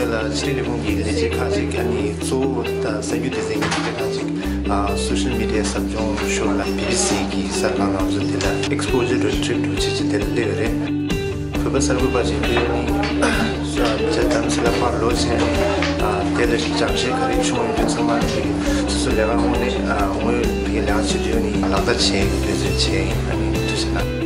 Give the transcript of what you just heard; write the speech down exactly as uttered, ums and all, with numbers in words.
ལ་ཕྱི་དྲིལ་ལས་ཁུངས་ཀྱི་ལས་བྱེད་ཁག་ཅིག་ཨ་ནི་གཙོ་བོ་ད་གསར་འགྱུར་སྡེ་ཚན་གྱི་ལས་བྱེད་ཁག་ཅིག་ཨ་སོ་ཤལ་མི་ཌི་ཡ་ཟབ་སྦྱོང་ཞུ་ལ་བི་བི་སི་གི་གསར་ཁང་ནང་ཚོ་དེ་ལ་exposure to trick འགྲོ་བྱེད་ཀྱི་དེ་ལ་སླེབས་ཡོད་རེད། བོད་པ་གསར་འགོད་པ་ཅིག་སླེབས་ནི་ཨ་མི་ཚེ་དམ་ཚིག་ལ་ཕར་ལོག་བྱས་ནས་ཨ་དེ་ལ་སྦྱང་བཤད་ག་རེ་བྱུང་ཡོད་དུས་ཚང་མ་ཅིག་སོ་སོ་ལས་ཀ་དངོས་གནས་ཨ་དངོས་ཡོད་ཕ་གི་ལས་ཀ་བྱེད་དུས་ནི་ལག་བསྟར་བྱས་འབད་རྩོལ་བྱས་ཨ་ནི་འདུག་ཟེར་ན།